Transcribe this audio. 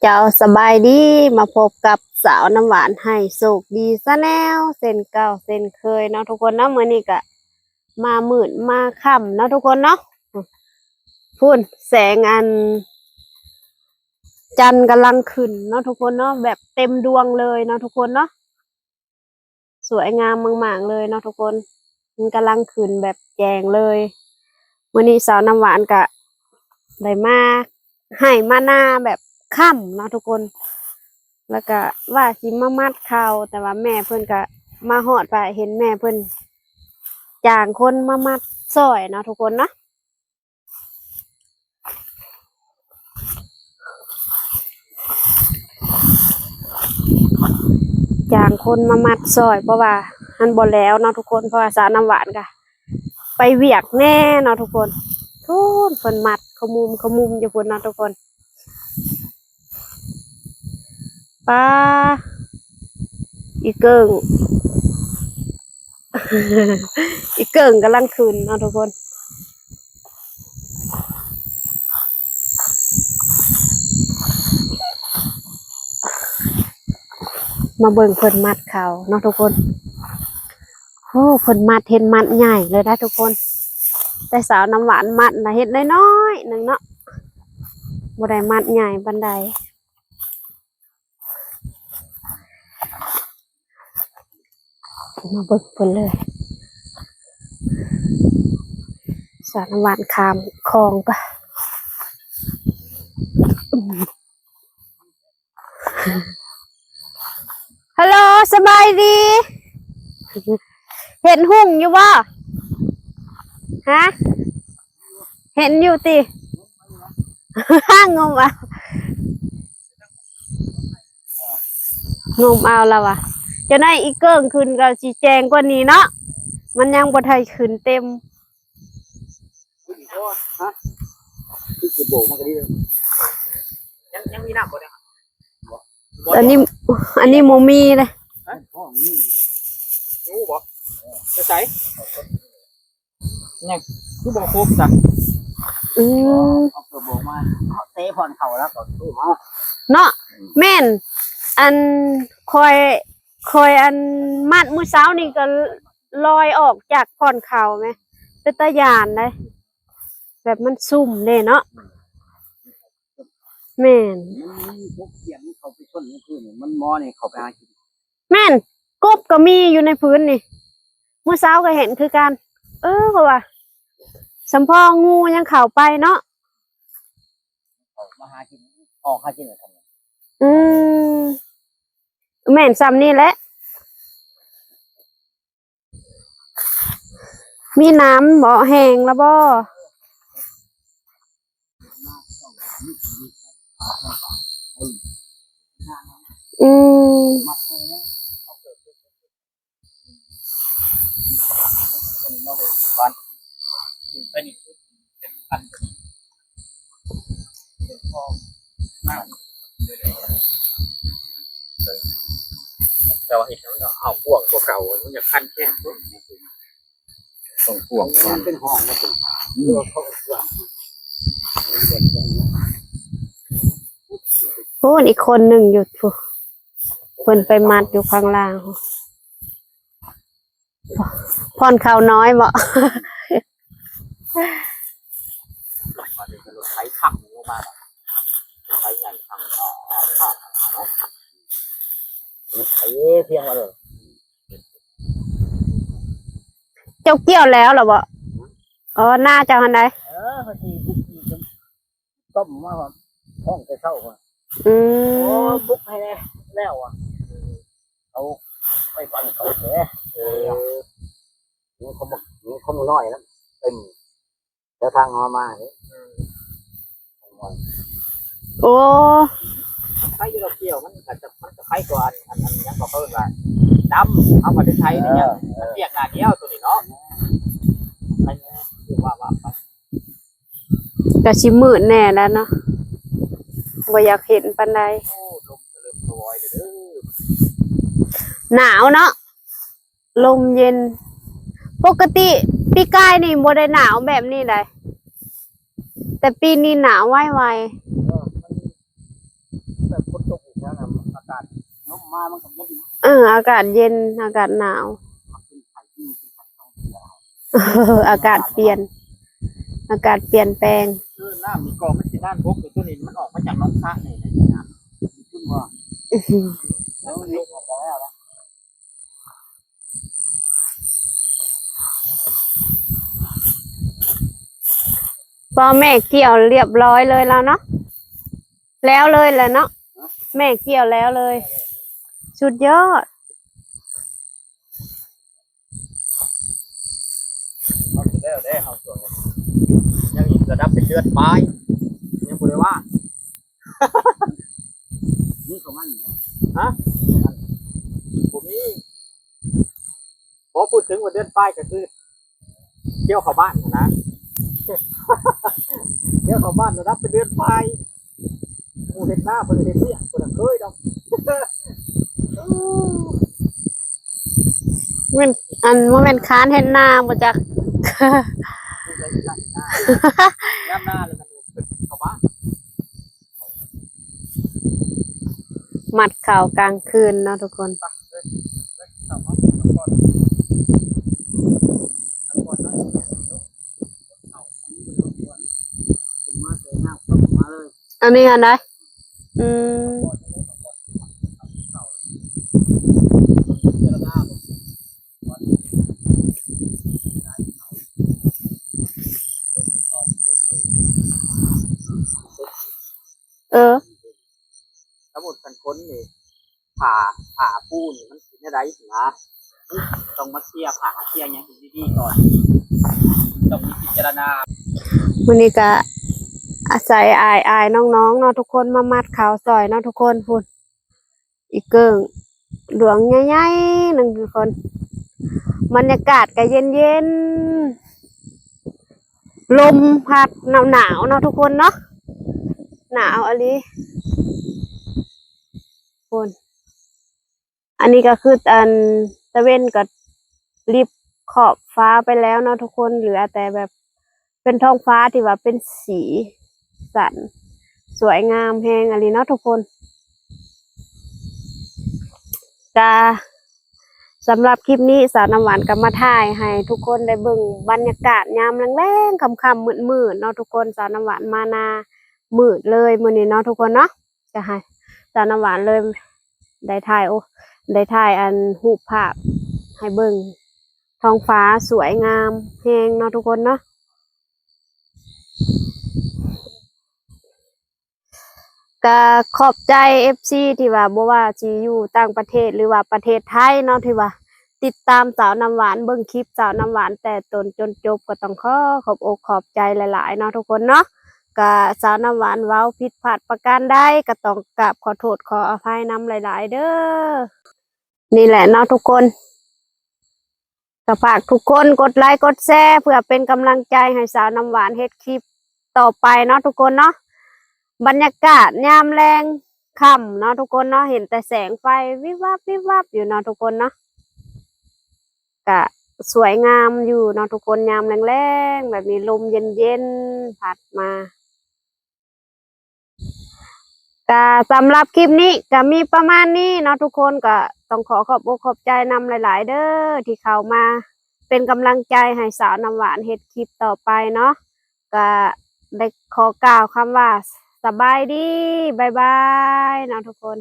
ເຈົ້າ ສະບາຍດີ ມາພົບກັບສາວນ້ຳຫວານໃຫ້ໂຊກດີຊາແນລ ເຊັ່ນເກົ່າເຊັ່ນເຄີຍເນາະທຸກຄົນເນາະ. ມື້ນີ້ກະມາມືດມາຄ່ຳເນາະທຸກຄົນເນາະ. ພຸ້ນ ແສງອັນຈັນກຳລັງຂຶ້ນເນາະທຸກຄົນເນາະ ແບບເຕັມດວງເລີຍເນາະທຸກຄົນເນາະ. ສວຍງາມມາກໆເລີຍເນາະທຸກຄົນ ມັນກຳລັງຂຶ້ນແບບແຈ້ງເລີຍ. ມື້ນີ້ສາວນ້ຳຫວານກະໄດ້ມາໄຮ່ມານາແບບຄ່ຳເນາະທຸກຄົນ ແລ້ວກະວ່າຊິມາມັດເຂົ້າ ແຕ່ວ່າແມ່ເພິ່ນກະມາຮອດ ໄປເຫັນແມ່ເພິ່ນຈ້າງຄົນມາມັດຊ່ອຍເນາະທຸກຄົນເນາະ. ຈ້າງຄົນມາມັດຊ່ອຍ ເພາະວ່າມັນບໍ່ແລ້ວເນາະທຸກຄົນ ເພາະວ່າສາວນ້ຳຫວານກະໄປວຽກແດ່ເນາະທຸກຄົນ. ພຸ້ນ ເພິ່ນມັດຂະມຸມຂະມຸມຢູ່ພຸ້ນເນາະທຸກຄົນ. ປາ ອີເກິ່ງ ອີເກິ່ງກຳລັງຂຶ້ນເນາະທຸກຄົນ. ມາເບິ່ງເພິ່ນມັດເຂົ້າເນາະທຸກຄົນ. ໂອ້ ເພິ່ນມັດ ເຫັນມັດໃຫຍ່ເລີຍນະທຸກຄົນ ແຕ່ສາວນ້ຳຫວານມັດນະເຮັດນ້ອຍໆໜຶ່ງເນາະ ບໍ່ໄດ້ມັດໃຫຍ່ປານໃດ. ມາເບິ່ງເພິ່ນເລີຍ ສາວນ້ຳຫວານຂ້າມຄອງກະ ອືມ ຮັລໂຫຼ ສະບາຍດີ ເຫັນຫຸ່ງຢູ່ບໍ່? ຮະ ເຫັນຢູ່ຕິ? ງມເອົາ ງົມເອົາລະວ່າ ຈະໄດ້ອີເກິ່ງຂຶ້ນກໍຊິແຈ້ງກວ່ານີ້ເນາະ ມັນຍັງບໍ່ໄດ້ຂຶ້ນເຕັມ. ຮະ ຄືຊິໂບກມັນກໍດີ ຍັງ ຍັງມີນ້ຳບໍ່ເນຍ? ອັນນີ້ ອັນນີ້ບໍ່ມີເດ້. ຮະ ຮູ້ບໍ່? ຈະໃສ? ຍັງຄືບໍ່ຄົບຊະ? ອືມ ເອົາເກີບອອກມາ ເຕະບ່ອນເຂົ້າແລ້ວກໍຕູ້ມາເນາະ. ແມ່ນ ອັນຂ້ອຍ ຂ້ອຍອັນມັດມື້ເຊົ້ານີ້ກໍລອຍອອກຈາກບ່ອນເຂົ້າແມ ເປັນຕາຢ້ານເດ້ ແບບມັນຊຸ່ມເດ້ເນາະ. ແມ່ນ ມັນມີກົບຂຽນເຂົ້າໄປຊົນໃນພື້ນ ມັນໝໍນີ້ເຂົ້າໄປຫາກິນ. ແມ່ນ ກົບກໍມີຢູ່ໃນພື້ນນີ້ ມື້ເຊົ້າກໍເຫັນຄືກັນ. ເອີ ເພາະວ່າສຳພໍງູຍັງເຂົ້າໄປເນາະ ເຂົ້າມາຫາກິນ ອອກຫາກິນກັນ. ອືມ ແມ່ນ ສ່ຳນີ້ແຫຼະ. ມີນ້ຳບໍ່? ແຫ້ງແລ້ວບໍ່? ອືມ ແຕ່ວ່າເຮັດໃຫ້ມັນເອົາກວ້າງກວ່າເກົ່າ ມັນຈະຄັນແຂນ ກວ້າງໆ ມັນເປັນຫ້ອງ ມັນເປັນ ອືມ ໂອ້ ອີກຄົນໜຶ່ງຢູ່ພຸ້ນ ເພິ່ນໄປມັດຢູ່ຂ້າງລ່າງ ຜ່ອນເຂົ້ານ້ອຍເບາະ. ໄປຂັບລົງມາ ໄປໃຫຍ່ຂັບ ໄປພຽງວ່າເລີຍ. ເຈົ້າກ່ຽວແລ້ວລະເບາະ? ອໍ ນາເຈົ້າຫັ້ນໃດ? ເອີ ເຂົາຊິ ຕົ້ມມາພ້ອມ ຮ້ອງແຕ່ເຊົ້າພຸ້ນ. ອືມ ໂອ້ ປຸກໃຫ້ແດ່ ແລ້ວອະ ເອົາໄປປັ່ນເຂົ້າແດ່. ເອີ ມີຄວາມ ມີຄວາມນ້ອຍນຳ ເຕັມແຖວທາງເຮົາມາເດ້. ອືມ ໂອ້ ໄຄຢູ່ດອກ ກ່ຽວມັນກະຈະ ມັນກະໄຄກວ່າອັນ ອັນ ອັນຫຍັງກໍເອີ້ນວ່າ ດຳ ເຮົາບໍ່ໄດ້ໄຄໄດ້ຫຍັງ. ເອີ ມັນວຽກໜ້າດຽວໂຕນີ້ເນາະ ໄຄແນ່ ຄືວ່າ ວ່າໄປ. ກະຊິມືດແດ່ແລ້ວເນາະ ບໍ່ຢາກເຫັນປານໃດ. ໂອ້ ລົມກະເລີ່ມສະຫວອຍແລ້ວເດີ ໜາວເນາະ ລົມເຢັນ. ປົກກະຕິປີກາຍນີ້ບໍ່ໄດ້ໜາວແບບນີ້ໃດ ແຕ່ປີນີ້ໜາວໄວໆ. ເອີ ມັນແບ ເອີ ອາກາດເຢັນ ອາກາດໜາວ ອາກາດປ່ຽນ ອາກາດປ່ຽນແປງ. ຄືນ້ຳນີ້ກໍມັນຊິດ້ານບົກຢູ່ ຕົວນີ້ມັນອອກມາຈາກໜອງສະນີ້ນະ ຂຶ້ນບໍ່? ແລ້ວມັນລົງອອກໄປແລ້ວລະ. ພໍ່ແມ່ກ່ຽວລຽບຮ້ອຍເລີຍແລ້ວເນາະ ແລ້ວເລີຍແຫຼະເນາະ ແມ່ກ່ຽວແລ້ວເລີຍ. ສຸດຍອດ. ເຮົາຊິແລ້ວເດ້ ເຮົາຊ່ວງນີ້ຍັງອີກລະດັບເປັນເດືອນປາຍ ຍັງບໍ່ໄດ້ວ່າງ. ມີຂອງມັນບໍ່? ຮະ? ບໍ່ມີ. ບໍ່ ພູດເຖິງວ່າເດືອນປາຍກໍຄື ກ່ຽວເຂົ້າບ້ານຫັ້ນນະ ກ່ຽວເຂົ້າບ້ານລະດັບເປັນເດືອນປາຍ. ຜູ້ເຮັດນາບໍ່ໄດ້ເຮັດວຽກ ບໍ່ໄດ້ເຄີຍດອກ. ແມ່ນ ອັນ ບໍ່ແມ່ນຄ້ານເຮັດນາບໍ່ຈັກ. ຍາມນາແລ້ວມັນເຂົ້າບ້ານ. ມັດເຂົ້າກາງຄືນເນາະທຸກຄົນ. ອັນນີ້ຫັ້ນໃດ? ອືມ. ເອີ ສົມມຸດຄັນຄົນນີ້ ຜ້າ ຜ້າປູນີ້ມັນຊິແນວໃດນະ ຕ້ອງມາເຄຍຜ້າເຄຍຫຍັງໃຫ້ດີໆກ່ອນ ຕ້ອງມີພິຈາລະນາ. ມື້ນີ້ກະອາໄສອ້າຍໆນ້ອງໆເນາະທຸກຄົນ ມາມັດເຂົ້າຊ່ອຍເນາະທຸກຄົນ. ພຸ້ນ ອີເກີ້ງດວງໃຫຍ່ໆໜຶ່ງທຸກຄົນ. ບັນຍາກາດກະເຢັນໆ ລົມພັດໜາວໆເນາະທຸກຄົນເນາະ ໜາວອີ່ຫຼີ. ພຸ້ນ ອັນນີ້ກໍຄື ອັນ ຕາເວັນກໍລິບຂອບຟ້າໄປແລ້ວເນາະທຸກຄົນ ເຫຼືອແຕ່ແບບເປັນທ້ອງຟ້າທີ່ວ່າເປັນສີສັນ ສວຍງາມແຮງອີ່ຫຼີເນາະທຸກຄົນ. ກະ ສຳລັບຄລິບນີ້ ສາວນ້ຳຫວານກໍມາຖ່າຍໃຫ້ທຸກຄົນໄດ້ເບິ່ງບັນຍາກາດຍາມແລງໆ ຄ່ຳໆ ມືດໆເນາະທຸກຄົນ. ສາວນ້ຳຫວານມານາມືດເລີຍມື້ນີ້ເນາະທຸກຄົນເນາະ. ຈະໃຫ້ສາວນ້ຳຫວານເລີຍໄດ້ຖ່າຍ ໂອ ໄດ້ຖ່າຍອັນຮູບພາບໃຫ້ເບິ່ງ ທ້ອງຟ້າສວຍງາມແຮງເນາະທຸກຄົນເນາະ. ກະຂອບໃຈເອັຟຊີ ທີ່ວ່າບໍ່ວ່າຊິຢູ່ຕ່າງປະເທດ ຫຼືວ່າປະເທດໄທເນາະ ທີ່ວ່າຕິດຕາມສາວນ້ຳຫວານ ເບິ່ງຄລິບສາວນ້ຳຫວານແຕ່ຕົ້ນຈົນຈົບ ກໍຕ້ອງຂໍຂອບອົກຂອບໃຈຫຼາຍໆເນາະທຸກຄົນເນາະ. ກະສາວນ້ຳຫວານເວົ້າຜິດພາດປະການໃດ ກໍຕ້ອງກາບຂໍໂທດຂໍອະໄພນຳຫຼາຍໆເດີ້. ນີ້ແຫຼະເນາະທຸກຄົນ ກໍຝາກທຸກຄົນກົດໄລກົດແຊ ເພື່ອເປັນກຳລັງໃຈໃຫ້ສາວນ້ຳຫວານເຮັດຄລິບຕໍ່ໄປເນາະທຸກຄົນເນາະ. ບັນຍາກາດຍາມແລງຄ່ຳເນາະທຸກຄົນເນາະ ເຫັນແຕ່ແສງໄຟວິບວັບວິບວັບຢູ່ເນາະທຸກຄົນເນາະ. ກະສວຍງາມຢູ່ເນາະທຸກຄົນ ຍາມແລງໆແບບນີ້ ລົມເຢັນໆພັດມາ. ກະສຳລັບຄລິບນີ້ກະມີປະມານນີ້ເນາະທຸກຄົນ ກະຕ້ອງຂໍຂອບອົກຂອບໃຈນຳຫຼາຍໆເດີ້ ທີ່ເຂົ້າມາເປັນກຳລັງໃຈໃຫ້ສາວນ້ຳຫວານເຮັດຄລິບຕໍ່ໄປເນາະ. ກະໄດ້ຂໍກ່າວຄຳວ່າ ສະບາຍດີ ບາຍບາຍເນາະທຸກຄົນ.